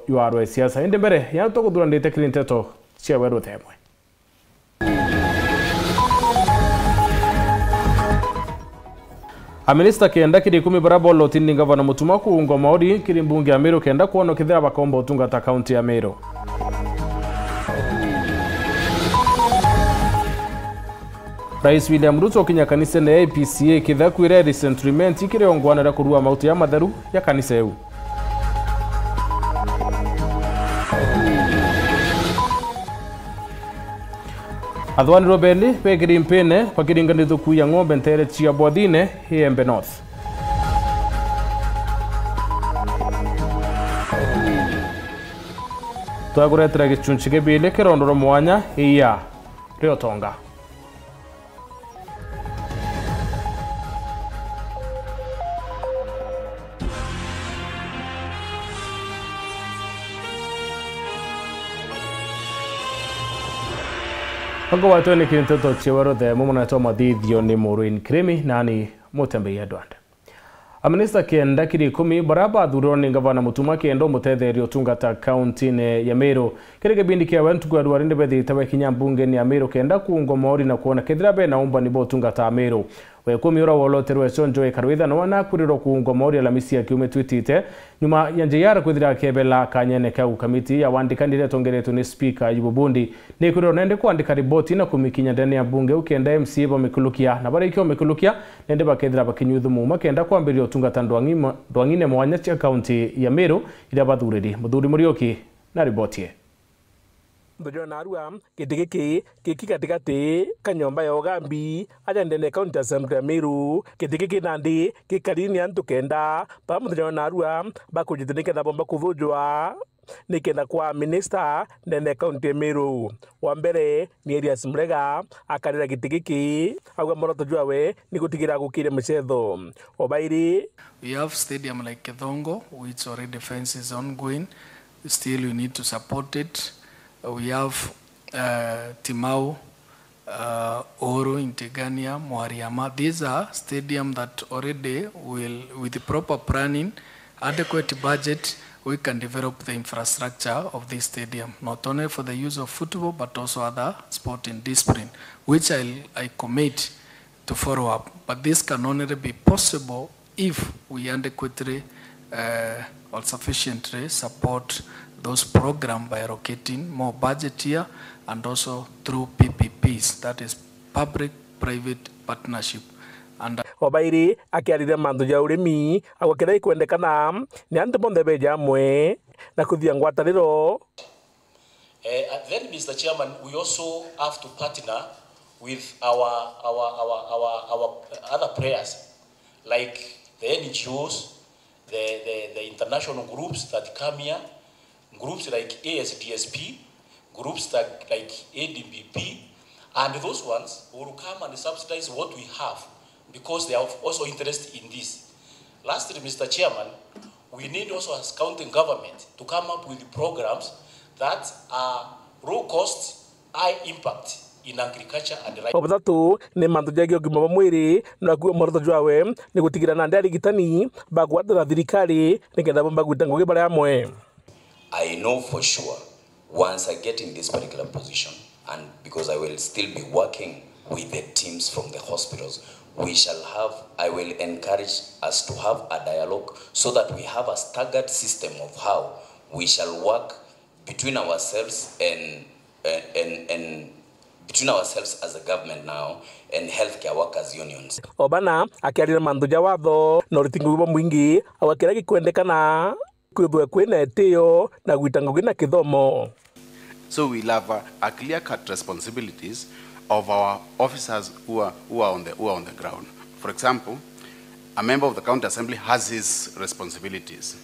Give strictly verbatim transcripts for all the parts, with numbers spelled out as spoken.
jwa rwa siasa. Indi mbere ya tukuthura ndite kiri nteto cia weru themwe. Aminista kenda kiri ikumi baria bolotini ni Ngavana Mutuma kuungwa mauri kiri mbunge ya Meru kenda kwona kethira bakomba utungata kaunti ya Meru. Rais William Ruto kinya kanisene ya A P C A Kithaku iri Central Imenti kiri ongwana ria kurua mautu ya matheru ya kanisa iu. Athwani Robeli be Kirimpine bakiringa nithuku ya ng'ombe ntere cia Bwathine, Iembe North. Twakuretera gicunci gibili kirondoro mwanya iya rio tonga. Ango watwe ni kinteto ciewe ruthemo munatwa mathithio ni Maureen Kirimi nani Mutembei Edward. Aminista kenda kiri ikumi baria bathurirwe ni Ngavana Mutuma kenda umutetheria utungata kauntine ya Meru. Kiri kibindi kiawe ntuku ya rwari ni bethirite bakinya mbungeni ya Meru kenda kuungwa mauri na kwona kethira bena umbani bwa utungata Meru. Wa ikumi uria woloterwe Chonjo Ekaru Ithanwa na akwirirwe kuungwa mauri Alamisi ya kiumia twitite, nyuma ya J R kwithira akebela kanyene kau. Kamiti ya wandikani iria itongeretwe ni Spika Ayubu Bundi ni ikwirwa nende kwandika riboti na kumikinya ndene ya mbunge u kenda M C A bamikulukia, na barikia umikulukia nende bakethira bakinyua ithumu uma kenda kwambiria utungata ndwang'i-, ndwang'ine mwanya cia kaunti ya Meru iria bathuriri. Muthuri Muriuki na riboti ii. Muthenya wa narua, giti giki giki gatigati ka nyomba ya ugambi aja ndene ya County Assembly ya Meru. Giti giki nandi gikari ni antu kenda ba muthenya wa narua bakujite nikenda bomba kuthujwa nikenda kwa minista ndene ya kaunti ya Meru. Wa mbere ni Elias Murega akarira giti giki, auga mworoto jwawe ni gutigira gukiria mucetho. Obairi. We have stadium like Kithongo, which already fence is ongoing. Still, we need to support it. We have, uh, Timau, uh, Oro, Integania, Mwariama. These are stadium that already will, with the proper planning, adequate budget, we can develop the infrastructure of this stadium, not only for the use of football, but also other sporting discipline, which I, I commit to follow up. But this can only be possible if we adequately, uh, or sufficiently support those program by allocating more budget here and also through P P Ps, that is public private partnership. And Obairi akiarire mantu ja urimi, agwa kiria ikwendekana ni antu bonthe beja amwe na kuthia ngwataniro. Eh, and then, Mister Chairman, we also have to partner with our, our, our, our, our other players, like the N G Os, the, the, the international groups that come here, groups like A S D S P, groups that, like A D B P, and those ones will come and subsidize what we have because they have also interest in this. Lastly, Mister Chairman, we need also as county government to come up with programs that are low cost, high impact in agriculture and livestock. Wa buthatu ni mantu jegie ugima bwa mwiri, na kuo mworoto jwawe ni gutigira nandi arigitani bagwatira thirikari nikenda bomba gwita ngugi bari amwe. I know for sure, once I get in this particular position, and because I will still be working with the teams from the hospitals, we shall have, I will encourage us to have a dialogue so that we have a staggered system of how we shall work between ourselves and, and, and, and between ourselves as a government now and healthcare workers unions. Obana akiarira mantu ja watho na uriti ngugi bwa mwingi, auga kiria gikwendekana kwithwe kwina itio na gwita ngugi na kithomo. So we'll have a, a clear-cut responsibilities of our officers who are, who are on the, who are on the ground. For example, a member of the county assembly has his responsibilities.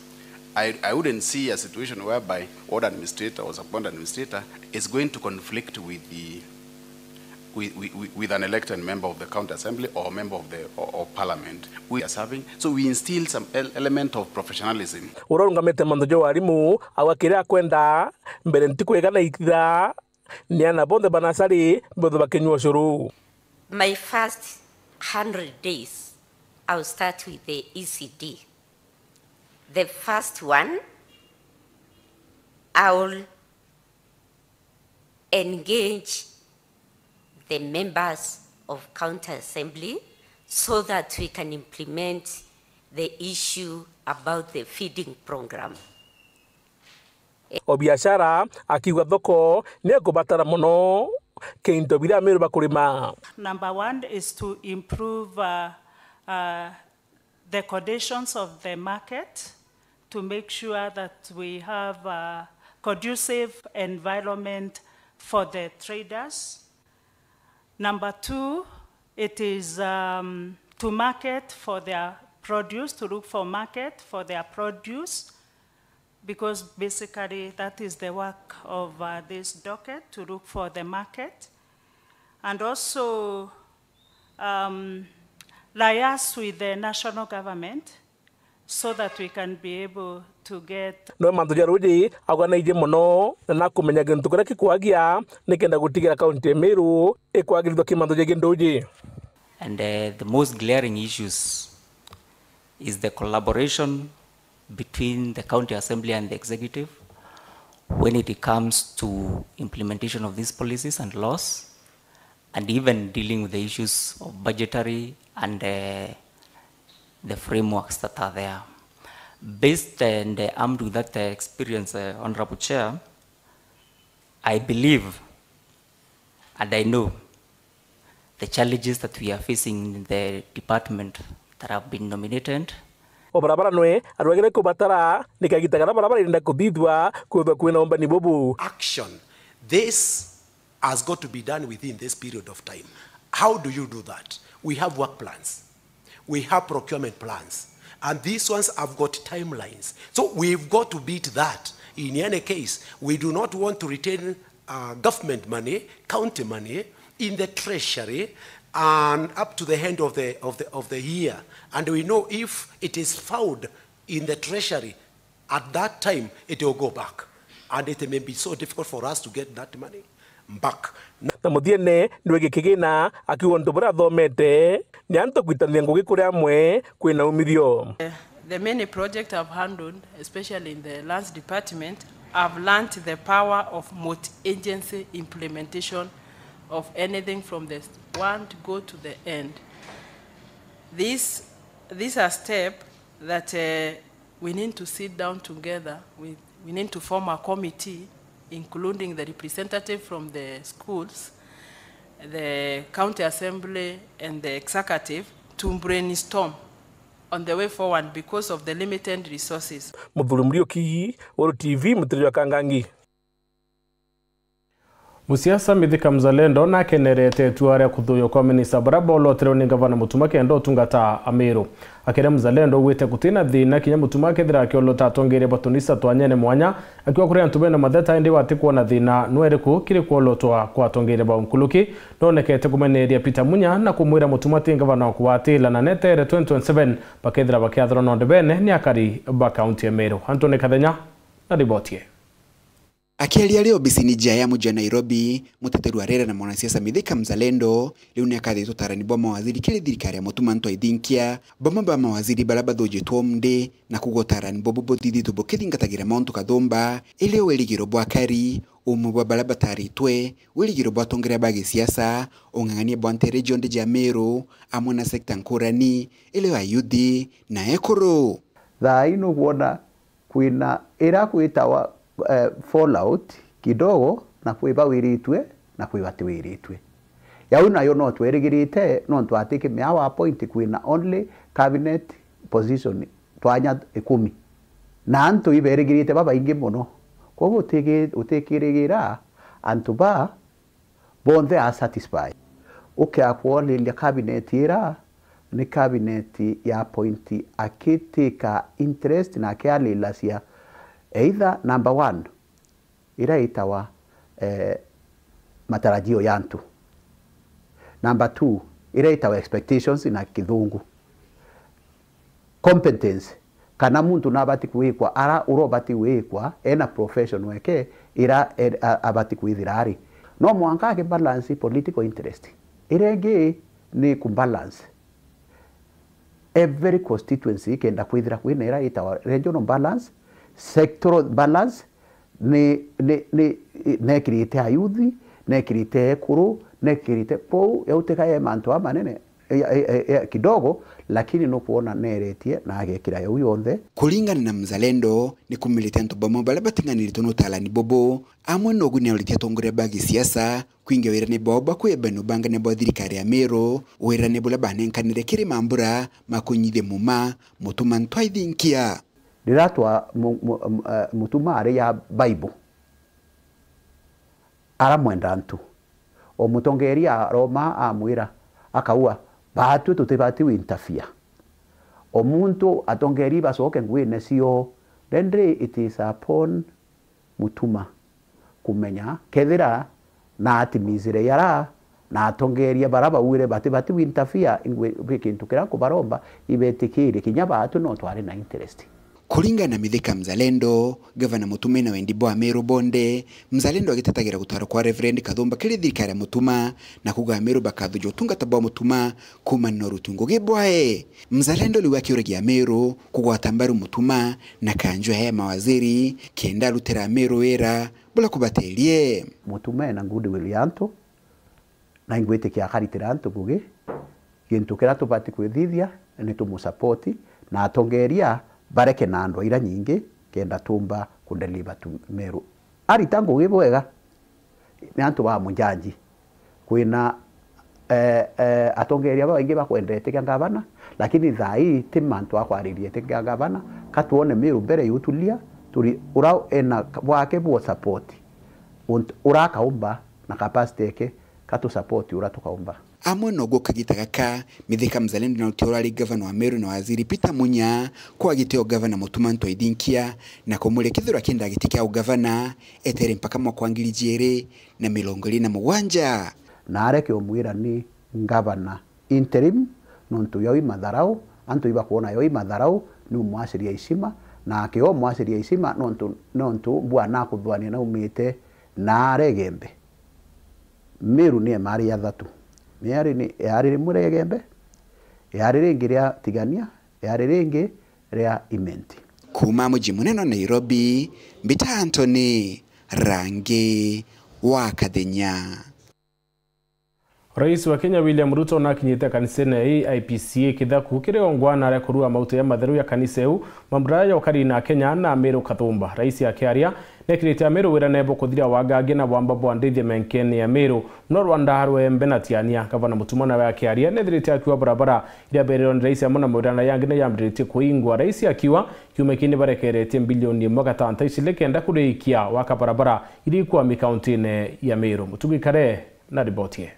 I, I wouldn't see a situation whereby ward administrator or sub-ward administrator is going to conflict with the with, with, with, with an elected member of the county assembly or member of the, or, or parliament. We are serving, so we instill some el-, element of professionalism. Uria urungamite mantu ja warimu, auga kiria akwenda mbere ntuku igana ithira, ni ana bonthe ba nasari bonthe bakinyua ucuru. My first hundred days, I'll start with the E C D. The first one, I will engage the members of County Assembly so that we can implement the issue about the feeding program. O biashara akiuga thoko ni ekubatara mono kintu biria Ameru bakurima. Number one is to improve uh, uh, the conditions of the market to make sure that we have a conducive environment for the traders. Number two, it is um, to market for their produce, to look for market for their produce, because basically that is the work of uh, this docket, to look for the market. And also um, liaise with the national government so that we can be able to get. Noe Mantu ja Ruji auganaiji mono na nakumenya gintu kiria kikwagia nikenda gutigira kaunti ya Meru ikwagirithwa ki mantu jegii nduji. And uh, the most glaring issues is the collaboration between the county assembly and the executive when it comes to implementation of these policies and laws, and even dealing with the issues of budgetary and uh, the frameworks that are there. Based and uh, armed with that uh, experience, uh, Honorable Chair, I believe and I know the challenges that we are facing in the department that have been nominated. O barabara nwe arwegere kubatara ni kagita karia barabara irenda kuthithua kwithwa kwina umbani bubu. Action. This has got to be done within this period of time. How do you do that? We have work plans. We have procurement plans. And these ones have got timelines. So we've got to beat that. In any case, we do not want to retain uh, government money, county money, in the treasury and up to the end of the, of the, of the year. And we know if it is found in the treasury, at that time, it will go back. And it may be so difficult for us to get that money back. Na muthiene ndwigi kigina akiuga untu buria athomete ni antu kwitania ngugi kuri amwe kwina umithio. The many projects I've handled, especially in the lands department, I've learnt the power of multi-agency implementation of anything from the one to go to the end. This, these are steps that uh, we need to sit down together, we, we need to form a committee including the representative from the schools, the county assembly and the executive to brainstorm on the way forward because of the limited resources. Muthuri Muriuki, Uru T V, Mutiriri wa Kangangi. Musiasa Mithika Mzalendo nakenerete itua ria kuthuuywa kwa minista baria boolotirwe ni Ngavana Mutuma kenda utungata Ameru. Akiria Mzalendo augite gutina thiina kinya Mutuma akethira akiolota atongeeria ba tunisa twanyene mwanya, akiuga kuri antu bena matheta indi batikwona thiina nwe iriku kiri kwolotwa kwa atongeeria bau. Nkuluki noonekete kumeneeria Peter Munya na kumwira Mutuma ti ngavana wa kugwatila na neteere twenty twenty-seven bakethira bakiathurwa nonde bene ni akari ba kaunti ya Meru. Anthony Kathenya na riboti ii. Akiaria ari obisini jia ya muji ya Nairobi, muteteri wa Raila na mwanasiasa Mithika Mzalendo riu ni akathitwe utarani bwa mawaziri kiri thirikari ya Mutuma Ntwai Thinkia. Bamwe ba mawaziri baria bathujitwe umthi na kuuga utarani bwabu buthithitwe bukithingatagira mauntu kathumba, iri wirigiro bwa akari, umwe bwa baria bataritwe, wirigiro bwa atongeria ba gisiasa, ung'ang'ania bwa nteere cionthe ja Meru, amwe na sekta nkurani, iri o ayuthi na ekuru. Thaa ii nukwona kwina iria kwitawa fallout kidogo, na kwi bawiritue na kwi batiwiritue. Yau nayo no twerigirite, nontu at kimiao wa point kwina only cabinet position twanya ikumi, na antu iberigirite babaingi mono. Kwoguo utikirigira antu ba bonthe are satisfied. Ukia kworiria cabinet ira ni cabinet ya appoint akitake interest na akiariria cia either number one ira itawa eh, matarajio ya antu, number two ira itawa expectations na kithungu, competence, kana muntu nabati gwikwa ara uria ubati gwikwa ena profession eke ira abati kwithira ari. No mwanka aki balance political interest. Iria ingi ni ku balance every constituency ikenda kwithira kwina ira itawa regional balance, sectoral balance, Ni, ni, ni, nekirite ayuthi, nekirite ekuru, nekirite kwou, yautika ye mantu amanene, e, e, e, e, kidogo, lakini nukwona neretie na agekira yau yonthe. Kuringana na Mzalendo, ni kumirite antu bamwe baria bating'aniritwe ni utalani bubu, amwe nogu ni auritie atongoria ba gisiasa kwingia wirani bwao bwa kwiyambania ubangania bwa thirikari ya Meru, wirani buria banenkanire kiri mambura ma kunyithia muma Mutuma Ntwaithinkia. Riria twa mu-, mu-, mu-, eh, Mutuma ari ya Bible, aramwenda antu. O mutongeria aroma amwira, akaua, "Baatwi tutibati winterfere." O muntu atongeria bacoke nguine cio. Then it is upon Mutuma kumenya kethira na atimizire yara na atongeria bara bauire bati, bati winterfere, ingwe, bi kintu kiria nkubaromba, ibetikirie kinya baatwi no twari na interest. Kuringana na Mithika Mzalendo, Gavana Mutuma ena wendi bwa Ameru bonthe, Mzalendo agitetagira gutara kwa Reverend Kathumba kiri thirikari ya Mutuma na kuuga Ameru bakathujwa utungata bwa Mutuma kuumania na uruti ngugi bwae. Mzalendo riu akiuragia Ameru kugwata mbaru Mutuma na kanjwa ya mawaziri kenda arutira Ameru wira buria kubaterie. Mutuma ena goodwill ya antu, na ingwitikia akaritira antu ngugi. Gintu kiria tubati kwithithia ni tumusapoti, na atongeria bareke na andu aira nyingi kenda tumba kudeliver to Meru. Arita ngugi bwega, ni antu ba mujanji. Kwina, eh, eh, atongeria babaingi bakwendete kia ngavana, lakini thaa ii ti mantu akwaririe ti kia ngavana. Ka twone Meru mbere yutulia, turi, ura ena bwake bwo support. Unt-, ura akaumba na capacity eke, ka tu support ura tukaumba. Amwe noguo kagita gaka, Mithika Mzalendo na utia urari gavana wa Meru na waziri Peter Munya, kwa gitio gavana Mutuma Ntwaithinkia, na kumuria kethirwa akienda giti kia ugavana, etere mpaka mwaka wa ngiri ijiri na mirongo iri na mugwanja. Na areke umwira ni ngavana interim, nontu yo i matharau, antu ibakwona yo i matharau, ni umwaciria ishima, na akio umwaciria ishima, nontu, nontu mbua nakuthwania naumite na aregembe. Meru ni emari ya thatu. Ni yari ni, yari rimwe ria Igembe, yari ringi ria Tigania, yari ringi ria Imenti. Kuuma muji munene wa Nairobi, mbita Anthony Rangi wa Kathenya. Rais wa Kenya William Ruto nakinyite kanisene ya A I P C A Kithaku kiri ongwana aria kurua mauta ya matheru ya kanisa iu, mambura ya ukari na Kenya na Meru Kathumba. Rais akiaria, nekirite Ameru wira nebo kuthira wagangi na wamba bwa ndithia menkene ya Meru. Muno Rwanda rwembe na Tiania, Gavana Mutuma nawe akiaria, nethirite akiuga barabara iria bererwa ni rais amwe na mawira na yangi ni yambiritie kuingwa. Rais akiuga, kiumia kii ni barekeretie mbilioni imwe gatanta icili kenda kurikia waka barabara iria ikwami kauntine ya Meru. Mutugi Kare na riboti ii.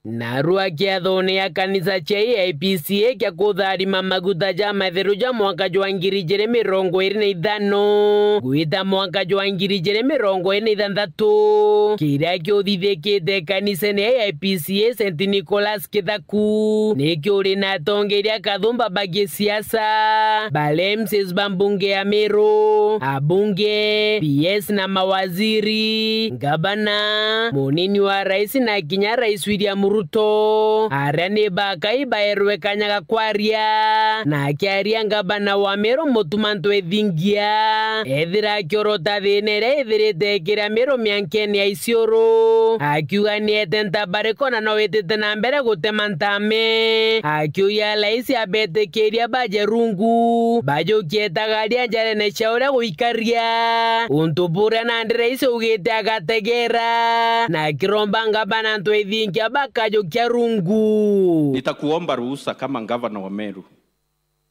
Narua kiathone ya kanisa cia A I P C A kia kutharima maguta ja matheru ja mwaka jwa ngiri ijiri mirongo iri na ithano gwita mwaka jwa ngiri ijiri mirongo iri na ithanthatu, kiria kiuthithikite kanisene ya A I P C A Saint Nicholas Kithaku, nikio uri na atongeria kathumba ba gisiasa, ba M C As ba mbunge ya Meru, abunge, P S na mawaziri, ngavana, munini wa rais na kinya Rais William Ruto, aria ni bakai baerwe kanya ga kwaria. Na akiaria ngavana wa Meru Mutuma Ntwethingia, ethira akiorota thina iria ithirite ikiria Meru miankene ya Isiolo, akiuga ni ete ntabariko na no itite na mbere gutema ntame, akiuria rais abetikiria baje rungu, bajukie tagaria njarene cia uria guikaria, untu buria nandi rais augite agategera, na akiromba ngavana Ntwethingia bakajukia rungu. Nitakuomba ruhusa kama gavana wa Meru,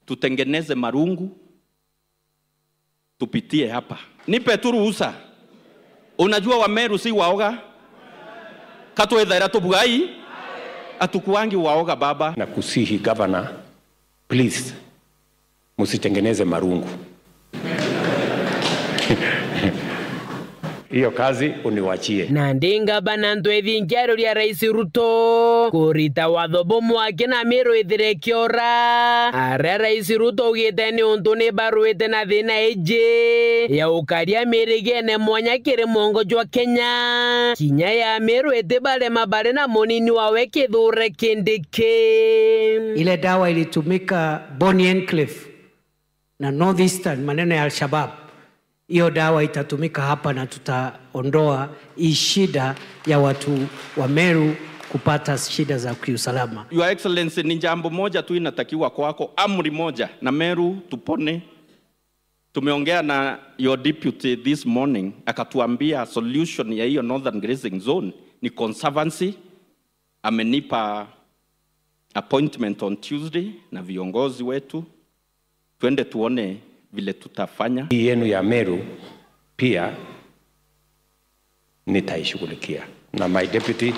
tutengeneze marungu, tupitie hapa. Nipe tu ruhusa. Unajua Wameru si waoga. Katwethaira tubugai. Atukuangi waoga, baba. Na kusihi governor, please, musitengeneze marungu. Hiyo kazi uniwachie. Nandi ngavana Ntwethingia aruria Rais Ruto kurita watho bumwe aki na Meru ithire kiora, aria Rais Ruto augite ni untu ni barwite na thina iji ya ukaria mirigene mwanya kiri mwongo jwa Kenya, kinya ya Meru itibarema bari na munini wawe Kithure Kindiki. Ile dawa ilitumika Boni Enclave na North Eastern, maneno ya Al-Shabaab, Hiyo dawa itatumika hapa na tutaondoa hii shida ya watu wa Meru kupata shida za kiusalama. Your Excellency, ni jambo moja tu inatakiwa kwako, amri moja, na Meru tupone. Tumeongea na your deputy this morning, akatuambia solution ya hiyo Northern Grazing Zone ni conservancy. Amenipa appointment on Tuesday na viongozi wetu, twende tuone vile tutafanya. Hii yenu ya Meru pia nitaishughulikia, na my deputy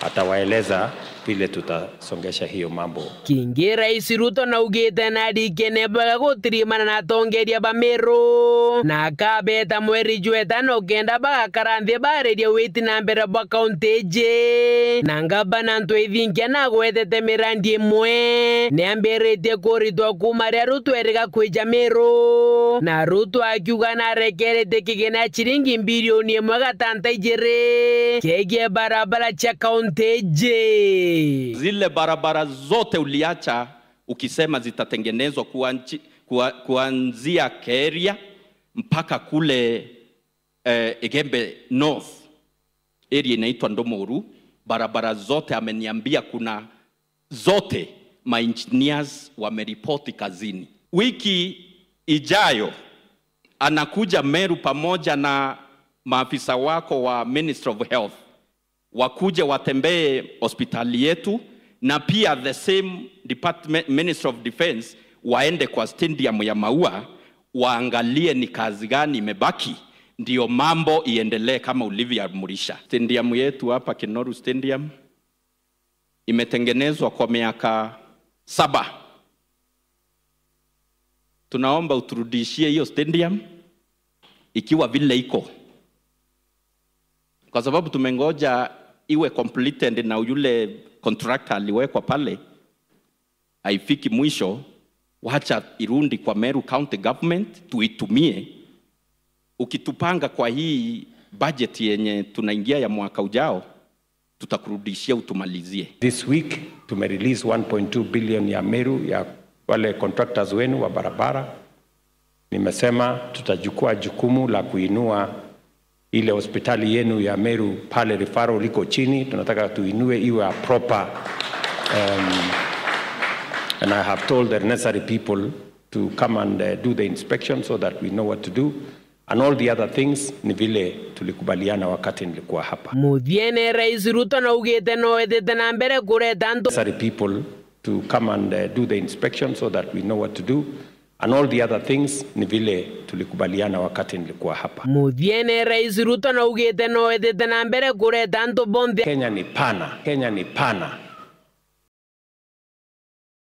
atawaeleza vile tutasongesha hiyo mambo. Kingi Rais Ruto naugite na arikene bwega gutirimana na atongeria ba Meru, na akabeta mweri jwa itano kenda bagakara nthi baririe witi na mbere bwa kaunti iji. Na ngavana Ntwithingia nagwetete mirandi imwe niambiritie kuritwa kuuma riria Ruto eriga kwija Meru, na Ruto akiuga narekeretie kigina ya ciringi bilioni imwe gatanta ijiri kiegie barabara cia kaunti iji. Zile barabara zote uliacha ukisema zitatengenezwa kuanchi-, kua-, kuanzia Keria mpaka kule, eh, Igembe North, area inaitwa Ndomoru, barabara zote ameniambia kuna zote, ma engineers wameripoti kazini. Wiki ijayo anakuja Meru pamoja na maafisa wako wa Ministry of Health, wakuje watembee hospitali yetu, na pia the same department, Ministry of Defense, waende kwa stadium ya Maua, waangalie ni kazi gani imebaki, ndio mambo iendelee kama ulivyoamrisha. Stadium yetu hapa, Kinoru Stadium, imetengenezwa kwa miaka saba. Tunaomba uturudishie hiyo stadium ikiwa vile iko, kwa sababu tumengoja iwe completed na yule contractor aliwekwa pale, haifiki mwisho. Wacha irudi kwa Meru County Government tuitumie. Ukitupanga kwa hii budget yenye tunaingia ya mwaka ujao, tutakurudishia utumalizie. This week tumerelease one point two billion ya Meru ya wale contractors wenu wa barabara. Nimesema tutachukua jukumu la kuinua ile hospitali yenu ya Meru pale referral liko chini, tunataka tuinue iwe a proper, um, and I have told the necessary people to come and, uh, do the inspection so that we know what to do. And all the other things ni vile tulikubaliana wakati nilikuwa hapa. Muthiene, Rais Ruto naugite no ethite na mbere kureta antu. Necessary people to come and, uh, do the inspection so that we know what to do. And all the other things ni vile tulikubaliana wakati nilikuwa hapa. Muthiene, Rais Ruto naugite no ethite na mbere kureta antu bonthe. Kenya ni pana, Kenya ni pana.